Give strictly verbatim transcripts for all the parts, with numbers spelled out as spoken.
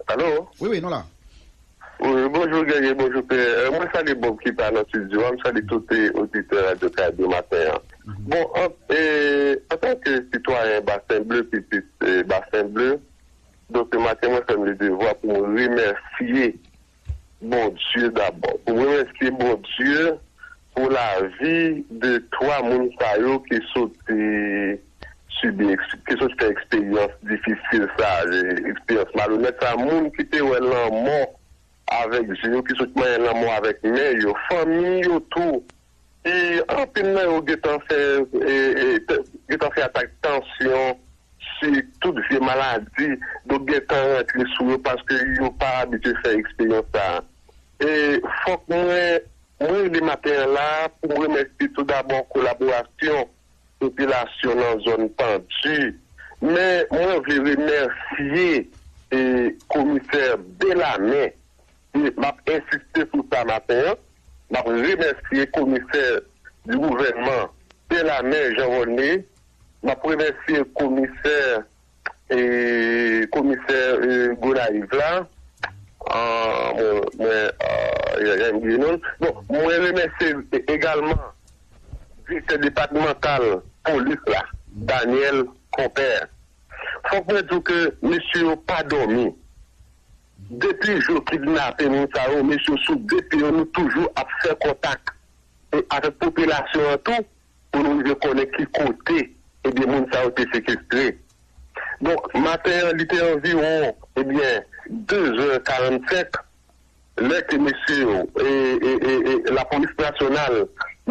Alo? Wi, wi, nou la. Wi, bonjou, Guerrier, bonjou, Pè. Euh, mwen salye Bob ki pa nan estidyo a, m salye tout, eh, oditè Radyo Karaib maten an. Bon, an, eh, antanke sitwayen Basen Ble, pitit, eh, Basen Ble, donk, maten, mwen fè m le devwa pou mwen remèsye Bondye dabò. Pou mwen remèsye Bondye pou lavi de twa moun sa yo ki soti sibi, eks- ki soti fè eksperyans difisil sa, eksperyans malonèt sa, moun ki te wè lanmò avèk je yo, ki soti manyen lanmò avèk men yo, fanmi yo tou. E anpil nan yo gentan fè, e, e, te- gentan fè atak tansyon, si tout vye maladi, donk gentan rantre sou yo paske yo pa abitye fè eksperyans sa a. E fòk mwen, mwen rele maten an la pou mwen remèsye tou dabò kolaborasyon popilasyon nan zòn Pandi. Men mwen vle remèsye, e, komisè Belame. E m ap ensiste sou sa maten an. M ap remèsye komisè di gouvènman Belame, Jean Volney. M ap remèsye komisè, e, komisè, e, Gonayiv la. Ah, mwen, mwen, ah, ya, ya, m bliye non l. Bon, mwen remèsye e- egalman direktè depatmantal polis la, Daniel Compère. Fòk mwen di w ke mesye yo pa dòmi. Depi jou kidnape moun sa yo, mesye yo sou de pye yo, nou toujou ap fè kontak e avèk popilasyon an tou, pou nou rive konnen ki kote, ebyen, moun sa yo te sekestre. Donk, maten an, li te anviwon, ebyen, de zè karannsenk, lè ke mesye yo, e, e, e, e, lapolis nasyonal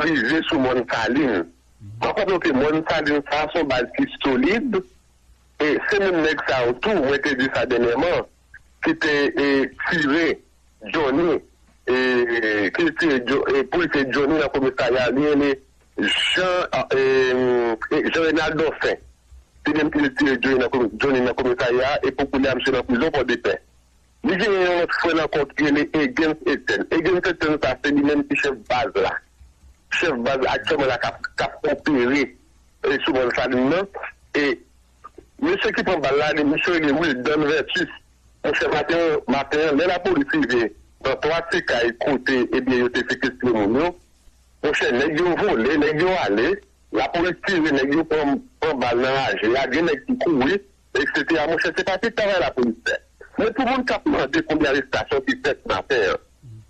rive sou Mòn Salin. Mwen konnen ke Mòn Salin sa, se yon baz ki solid, e se menm nèg sa yo tou, mwen te di sa dènyèman, ki te, e, tire Johnny, e, ki te tire Jo- e, polisye Johnny nan komisarya, li rele Jean, e, e, Jean Renald Dorcin. Se li menm ki te tire Johnny nan komi- Johnny nan komisarya, e pou kounye a, misye nan prizon Pòdepè. Li genyen yon lòt frè l ankò ki rele Egens Etienne. Egens Etienne sa, se li menm ki chèf baz la. Chèf baz aktyèlman la k ap, k ap opere, e, sou Mòn Salin nan. E mesye ki pran bal la, li, mesye rele Wildan Vertus. Monchè, maten, maten an, lè lapolis rive nan twa ti kay kote, ebyen, yo te sekestre moun yo, monchè, nèg yo vole, nèg yo ale, lapolis tire, nèg yo pran, pran bal nan raje a, gen nèg ki kouri, etsetera. Monchè, se pa ti travay lapolis fè. Men pou moun k ap mande konbyen arestasyon ki fèt maten an,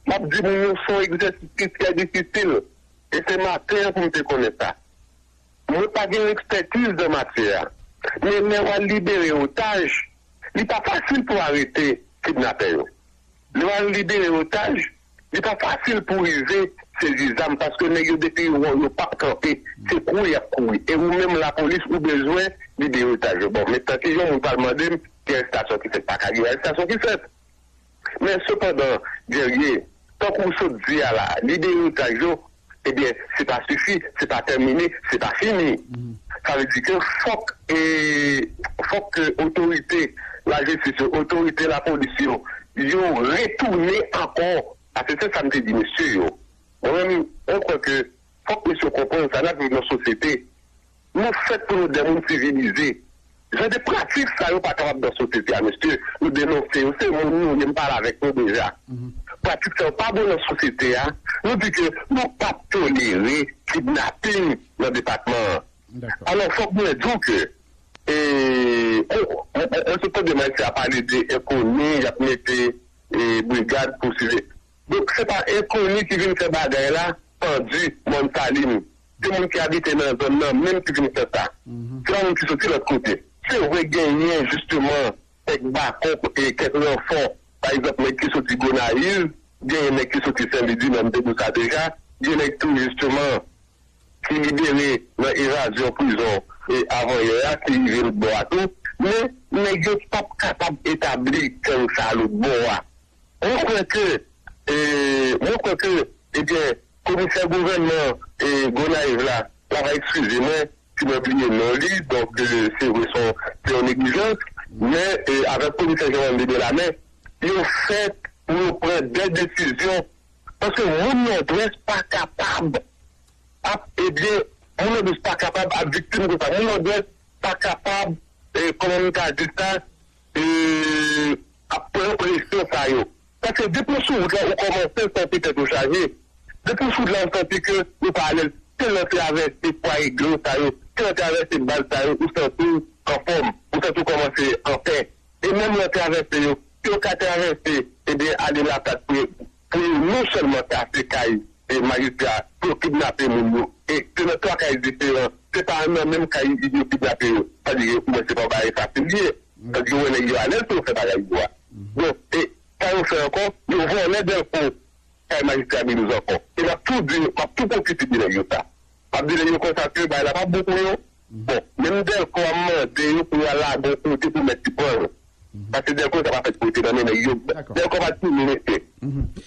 m ap di moun yo se yon egzèsis ki trè difisil. E se maten an pou m te konnen sa. Mwen pa gen ekspètiz nan matyè a. Men lè w al libere otaj, li pa fasil pou arete kidnapè yo. Lè w al libere otaj, li pa fasil pou rive sezi zam paske nèg yo depi yo wè w yo p ap kanpe, se kouri y ap kouri. E ou menm lapolis ou bezwen libere otaj yo. Bon, men tanke yon moun pral mande m ki arestasyon ki fèt, pa ka gen arestasyon ki fèt. Men sepandan, Guerrier, tankou w sot di a la, libere otaj yo, ebyen, se pa sifi, se pa tèmine, se pa fini. Sa vle di ke fòk, e, fòk ke otorite lajistis yo, otorite lapolis yo, yo retounen ankò. Paske se sa m te di mesye yo. Mwen menm, mwen kwè ke fòk mesye yo konprann sa, n ap viv nan sosyete. Nou fèt pou nou de moun sivilize. Jan de pratik sa yo pa kapab nan sosyete a, mesye. Nou denonse yo. Se moun nou ye, m pale avèk nou deja. Pratik sa yo pa bon nan sosyete a. Nou di ke nou p ap tolere kidnaping nan depatman an. Alò, fòk mwen di w ke, e, o, o, o, o, se tande Mayisyen ap pale de enkoni, y ap mete, e, brigad pou sive. Donk, se pa enkoni ki vin fè bagay la, Pandi, Mòn Salin. Se moun ki abite nan zòn nan menm ki vin fè sa. Se pa moun ki soti lòt kote. Se vre, genyen, jisteman, kèk bakòp e kèk ranfò. Pa egzanp, nèg ki soti Gonayiv, genyen nèg ki soti Senlidi, men m te di w sa deja. Gen nèg tou, jisteman, ki libere nan evazyon prizon e avanyè a, ki rive lòt bò a tou. Men, nèg yo p ap kapab etabli gang sa a lòt bò a. Mwen kwè ke, e, mwen kwè ke, ebyen, komisè gouvènman, e, Gonayiv la, la va eskize mwen si mwen bliye non li, donk, e, se vre, se yon, se yon neglijans, men, e, avèk komisè Jean André Bellarmé, yo fèt pou yo pran de desizyon, paske moun Nòdwès pa kapab ap, ebyen, moun Nòdwès pa kapab ap viktim konsa. Moun Nòdwès pa kapab, e, kòman m ta di sa, e, ap pran yon sa yo. Paske depi w sou wout la, ou kòmanse santi tèt ou chaje. Depi w sou wout la, ou santi ke ou pa alèz. Se lè w travèse pwa eglo sa yo, se lè w travèse baz sa yo, ou santi w anfòm, ou santi w kòmanse anpè. E menm lè w travèse yo, si w ka travèse, ebyen, ale Laplak pou, pou yo non sèlman kase kay e majistra, pou yo kidnape moun yo. E se nan twa kay diferan, se pa nan menm kay yo kidnape yo. Sa di ke ou wè se pa yon bagay fasil li ye. Sa di ke ou wè nèg yo alèz pou yo fè bagay yo a. Bon, e sa yo fè ankò, yo vòlè Dèlko kay majistra Milouz ankò. E m ap tou di, m ap tou pwofite di nèg yo sa. M ap di nèg yo konsa ke bagay la p ap bon pou yo. Bon, menm Dèlko a mande yo pou yo al lage yon kote pou mèt li pran yo. Paske Dèlko sa pa fèt pou rete nan men nèg yo. Dèlko pa t tounen mesye.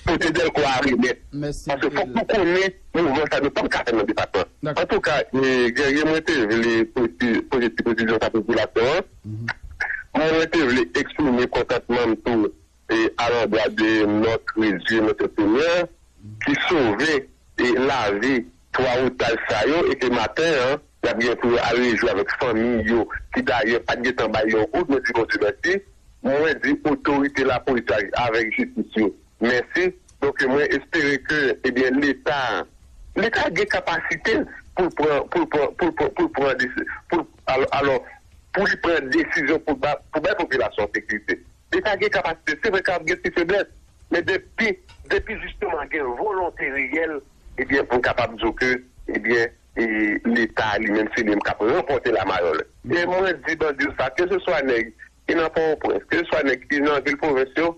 Kote Dèlko a remèt. Paske fòk nou konnen mouvman sa nou p ap ka fè nan depatman. Antouka, e, Guerrier, mwen te vle poze, poze ti presizyon sa popilasyon an. Mwen te vle eksprime kontantman m tou e alandwa de notre Dieu, notre Seigneur, ki sove e lavi twa otaj sa yo e ke maten an, y ap gen pou yo al rejwi avèk fanmi yo, ki dayè pa t gentan bay yon goud, mwen di Bondye mèsi. Mwen di otorite lapolis la avèk jistis yo mèsi. Donk, mwen espere ke, ebyen, Leta, Leta gen kapasite pou l pran, pou l pran, pou l pran, pou l pran desi-, pou l, alò, alò, pou li pran desizyon pou ba-, pou bay popilasyon an sekirite. Leta gen kapasite, se vre k ap gen ti feblès, men depi, depi jisteman gen volonte reyèl, ebyen, pou n kapab di w ke, ebyen, e Leta li menm se li menm k ap ranpòte lamayòl. E mwen di bandi yo sa, keseswa nèg ki nan Pòtoprens, keseswa nèg ki nan vil pwovens yo,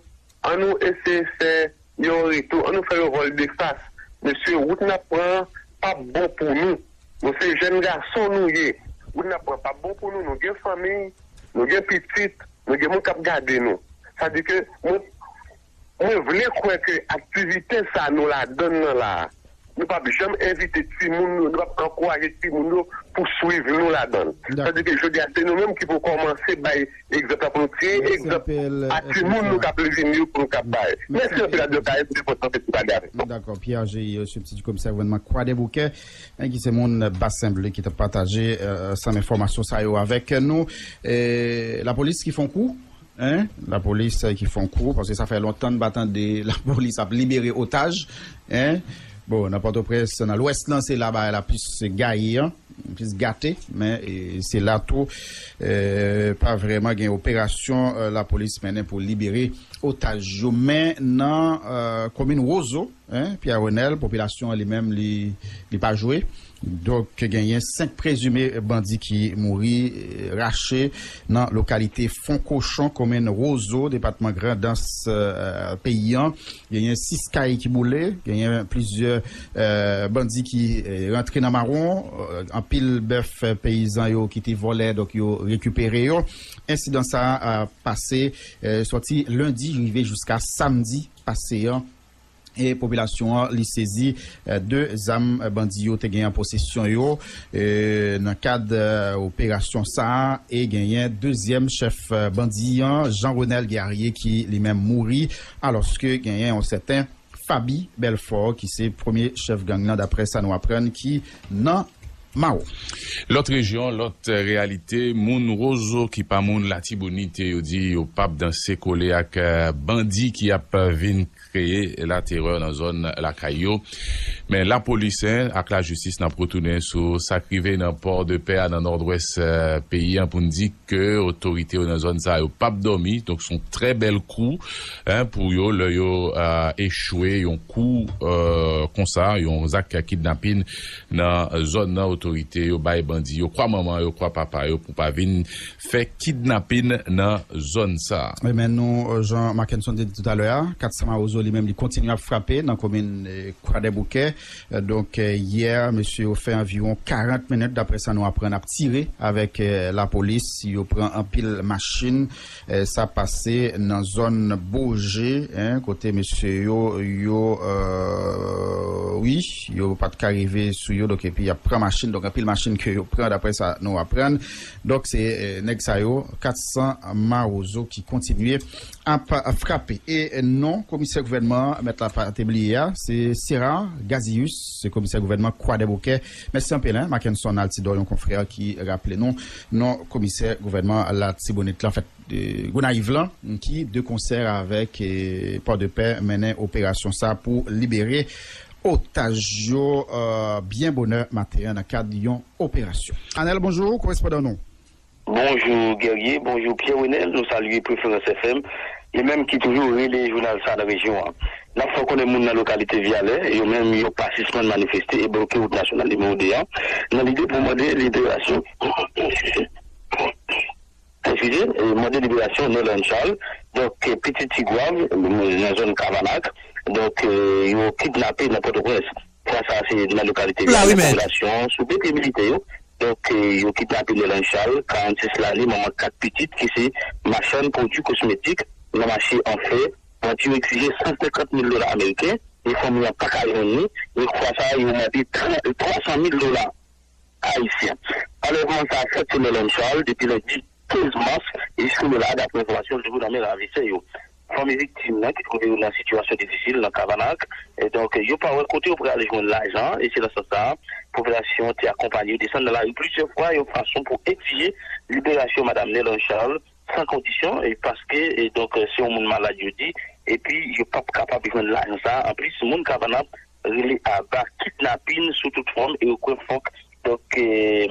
ann nou eseye fè yon retou, ann nou fè yon vòl de fas. Mesye, wout n ap pran p ap bon pou nou. Nou se jèn gason nou ye. Wout n ap pran p ap bon pou nou. Nou gen fanmi, nou gen pitit, nou gen moun k ap gade nou. Sa di ke mwen, mwen vle kwè ke aktivite sa nou ladann nan la a, nou p ap janm envite timoun yo, nou p ap ankouraje timoun yo pou swiv nou ladann. Sa di ke jodi a, se nou menm ki pou kòmanse bay egzanp la pou nou tire egzanp a timoun nou k ap vini yo pou nou k ap bay. Mèsi anpil, Radyo Kayèt, se enpòtan ke ti pale avèk nou. Dakò, Pierre G. Substitut Komisè Gouvènman Kwadèboukè, en, ki se moun Basen Ble ki t ap pataje, eh, ansanm enfòmasyon sa yo avèk nou. Eh, lapolis ki fè yon kou, en, lapolis, eh, ki fè yon kou, paske sa fè lontan n pa tande lapolis ap libere otaj, en. Bon, nan Pòtoprens, nan Lwès lan, se la bagay la plis gaye an, plis gate, men, e, se la tou, e, pa vrèman gen operasyon, e, lapolis mennen pou libere otaj yo. Men nan, e, komin Wozo, en, Pierre Renel, popilasyon an li menm, li, li pa jwe. Donk, genyen senk prezime bandi ki mouri, e, rache nan lokalite Fon Kochon, komin Wozo, depatman Grandans, e, peyi an. Genyen sis kay ki boule, genyen plizyè, eh, bandi ki, eh, rantre nan mawon, eh, anpil bèf, eh, peyizan yo ki te vòlè, donk yo rekipere yo. Ensidan sa a, a pase, eh, sòti lendi rive jiska samdi pase an. E popilasyon an, li sezi, eh, de zam, eh, bandi yo te gen an posesyon yo, eh, nan kad, eh, operasyon sa a, e genyen dezyèm chèf, eh, bandi an, Jean Renel Guerrier, ki li menm mouri, alòske genyen yon sèten Faby Belfort, ki se premye chèf gang nan, daprè sa nou aprann, ki nan Mawon. Lòt rejyon, lòt reyalite, moun Wozo ki pa moun Latibonit, yo di yo p ap danse kole ak, eh, bandi ki ap vin kreye laterè nan zòn lakay yo. Men lapolis, en, ak lajistis, n ap retounen sou sa k rive nan Pòdepè a, nan nòdwès, eh, peyi an, pou n di ke otorite yo nan zòn sa yo p ap dòmi. Donk, se yon trè bèl kou, en, pou yo, lè yo, eh, echwe yon kou, eh, konsa, yon zak kidnapin nan zòn nan, otorite yo bay bandi yo kwa manman yo, kwa papa yo, pou pa vin fè kidnapin nan zòn sa. Wi, men nou, eh, jan Mackenson te di toutalè a, kat san Mawozo li menm li kontinye ap frape nan komin, eh, Kwadèboukè. Eh, donk, eh, yè, mesye yo fè anviwon karant minit, daprè sa nou aprann, ap tire avèk, eh, lapolis. Yo pran anpil machin. Eh, sa pase nan zòn Boje, en, kote mesye yo, yo, eh, wi, yo pa t ka rive sou yo, donk, epi y ap pran machin, donk, anpil machin ke yo pran, daprè sa nou aprann. Donk, se, eh, nèg sa yo, kat san Mawozo ki kontinye ap frape. E non, komisè gouvènman an, mèt la pa te bliye a, se Sera Gaziano. Dius, komisè gouvènman Kwadèboukè. Mèsi anpil, en, Mackenson Altidor, yon konfrè ki raple nou non komisè gouvènman Latibonit lan, anfèt, Gonayiv lan, ki de konsè avèk Pòdepè mennen operasyon sa pou libere otaj yo byen bonè maten an nan kad yon operasyon. Anèl, bonjou, korespondan nou. Bonjou Guerrier, bonjou Pierre Renel, nou salye Preferans F M, li menm ki toujou rele jounal sa nan rejyon an. N ap fè w konnen moun nan lokalite Vyalè, yo menm yo pa sispann manifeste e bloke wout nasyonal nimewo de an, nan lide pou mande liberasyon, eskize, mande liberasyon Nelan Charles, donk pitit Tigwav, nan zòn Kavanak, donk yo kidnape nan Pòtoprens. Fwa sa se nan lokalite Vyalè, popilasyon an sou pye militè yo. Donk, yo kidnape Nelan Charles, karannsis lane, manman kat pitit, ki se machann pwodui kosmetik nan mache Anfè. Bandi yo egzije san senkant mil dola ameriken, e fanmi an pa ka jwenn li, e fwa sa a yo mande twa san mil dola ayisyen. Anlèvman sa a fèt sou Nelan Charles depi lendi kenz mas, e jiskounye la a, dapre enfòmasyon, li toujou nan men ravistè yo. Fanmi viktim nan ki twouve yo nan sitiyasyon difisil nan Kavanak, e donk yo pa wè kote yo pral jwenn lajan an, e se nan sans sa a, popilasyon an te akonpanye yo desann nan lari plizyè fwa yon fason pou egzije liberasyon madanm Nelan Charles san kondisyon, e paske, e donk, se yon moun malad yo di, epi yo p ap kapab jwenn lajan sa a. Anplis, moun Kavanak rele aba kidnapin sou tout fòm e yo kwè fòk donk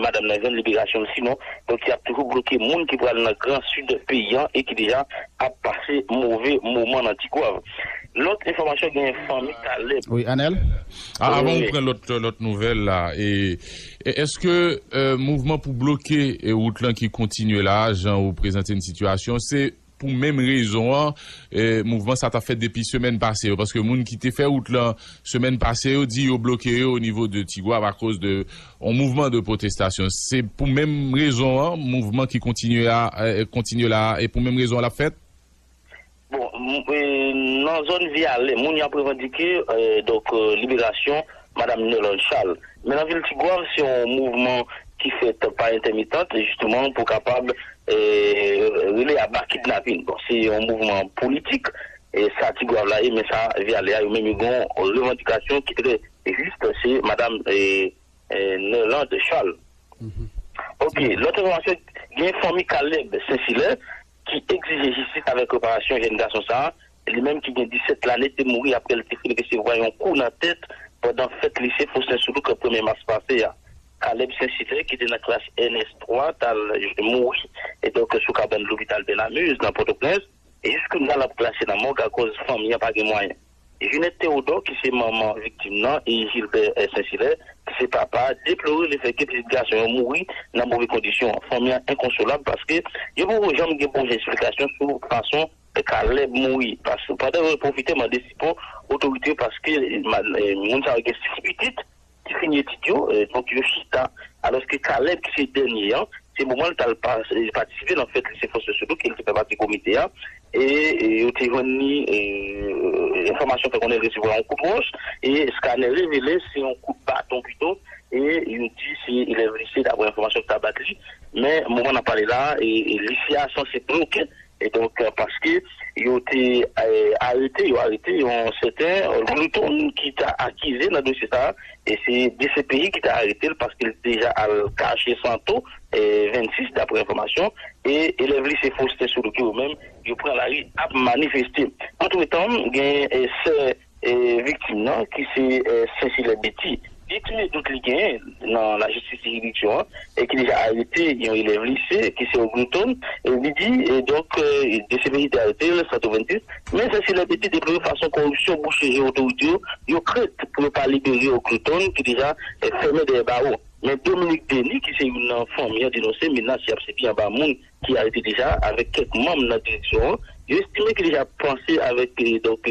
madanm nan jwenn liberasyon l, sinon donk y ap toujou bloke moun ki pral nan gran sid peyi an e ki deja ap pase move moman nan Tigwav. Lòt enfòmasyon, gen fanmi Caleb. Wi, Anèl. Avan ou pran lòt lòt nouvèl la, e èske mouvman pou bloke wout lan ki kontinye la, jan ou prezante n sitiyasyon, se pou menm rezon an, mouvman sa t ap fèt depi semèn pase yo, paske moun ki te fè wout lan semèn pase yo di yo bloke yo o nivo de Tigwav akoz de yon mouvman de pwotestasyon. Se pou menm rezon an mouvman ki kontinye a kontinye la, e pou menm rezon an l ap fèt? Bon, nan zòn Vyalè, moun y ap revandike donk liberasyon madanm Nelan Charles. Men nan vil Tigwav, se yon mouvman ki fèt pa entèmitant, jisteman, pou kapab rele aba kidnapin. Bon, se yon mouvman politik, e sa Tigwav la ye, men sa Vyalè a, yo menm yo gen yon revandikasyon ki trè jis, se madanm Nerlande Charles. Ok, lòt enfòmasyon, gen fanmi Caleb Sensilè ki egzije jistis avèk reparasyon jèn gason sa a, li menm ki gen disèt lane te mouri apre l te fin resevwa yon kou nan tèt pandan fèt lise Faustin Soulouque premye mas pase a. Caleb Sensilè, ki te nan klas N S twa, t al mouri e donk sou kabann lopital Bernard Meyriz nan Pòtoprens, e jiskounye a l ap klase nan mòg akoz fanmi an pa gen mwayen. Junette Théodore, ki se manman viktim nan, e Gilbert Sensilè, ki se papa, deplore lefètke pitit gason yo mouri nan move kondisyon. Fanmi an enkonsolab paske yo poko janm gen bon jan esplikasyon sou fason Caleb mouri. Paske pandan yo pwofite mande sipò otorite yo paske moun sa yo gen sis pitit ki fini etid yo, donk yo chita. Alòske Caleb, ki se dènye an, se moman l t al patisipe nan fèt lise Faustin Soulouque, e l te fè pati komite a, e yo te jwenn li, enfòmasyon fè konnen l resevwa yon kout wòch, e eskanè revele se yon kout baton pito, e yo di se elèv lise, dapre enfòmasyon ki ta bat li. Men moman n ap pale la a, lise a sanse bloke, e donk paske yo te arete, yo arete yon sèten Glouton ki ta akize nan dosye sa a, e se D C P I ki ta arete l paske l deja al kache Santo vennsis, dapre enfòmasyon, e elèv lise Faustin Soulouque yo menm, yo pran lari ap manifeste. Antretan, gen sè viktim nan, ki se Sensilè Betty, li eksprime dout li genyen nan lajistis jiridiksyon an, e ki deja arete yon elèv lise, ki se Ogleton, e li di, e donk, D C P I te arete l, Santo vennsis, men Sensilè Betty deplore fason kòripsyon bouche je otorite yo, yo krent pou yo pa libere Ogleton, ki deja fèmen dèyè bawo. Men Dominique Denis, ki se youn nan fanmi an, denonse menas y ap sibi anba moun ki arete deja avèk kèk manm nan direksyon an. Yo estime ki deja panse avèk, donk,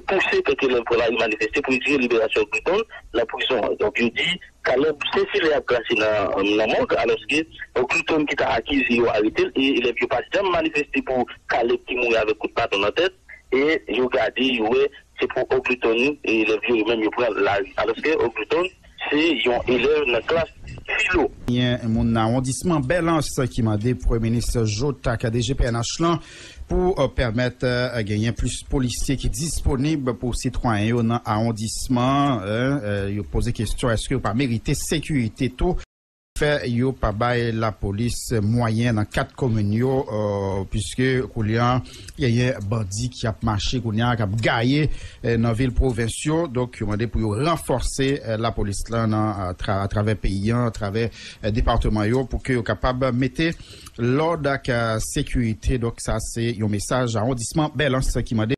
pouse kèk elèv pran lari manifeste pou egzije liberasyon Ogleton nan prizon an. Donk, yo di Caleb Sensilè ap klase nan mòg, alòske Ogleton ki ta akize yo arete l, e elèv yo pa t janm manifeste pou Caleb ki mouri avèk kout baton nan tèt, e yo gade, yo wè se pou Ogleton, e elèv yo, yo menm yo pran lari. Alòske Ogleton se yon elèv nan klas filo. Gen moun nan awondisman Bèlans ki mande Premye Minis Jouthe ak D G P N H lan Pou pèmèt genyen plis polisye ki disponib pou sitwayen yo nan awondisman, yo poze kesyon, èske yo pa merite sekirite tou? Fè yo pa bay lapolis mwayen nan kat komin yo, piske kounye a genyen bandi ki ap mache kounye a, k ap gaye nan vil pwovens yo. Donk, yo mande pou yo ranfòse lapolis la nan atravè peyi an, atravè depatman yo, pou ke yo kapab mete lòd ak sekirite. Donk, sa se yon mesaj awondisman Bèlans ki mande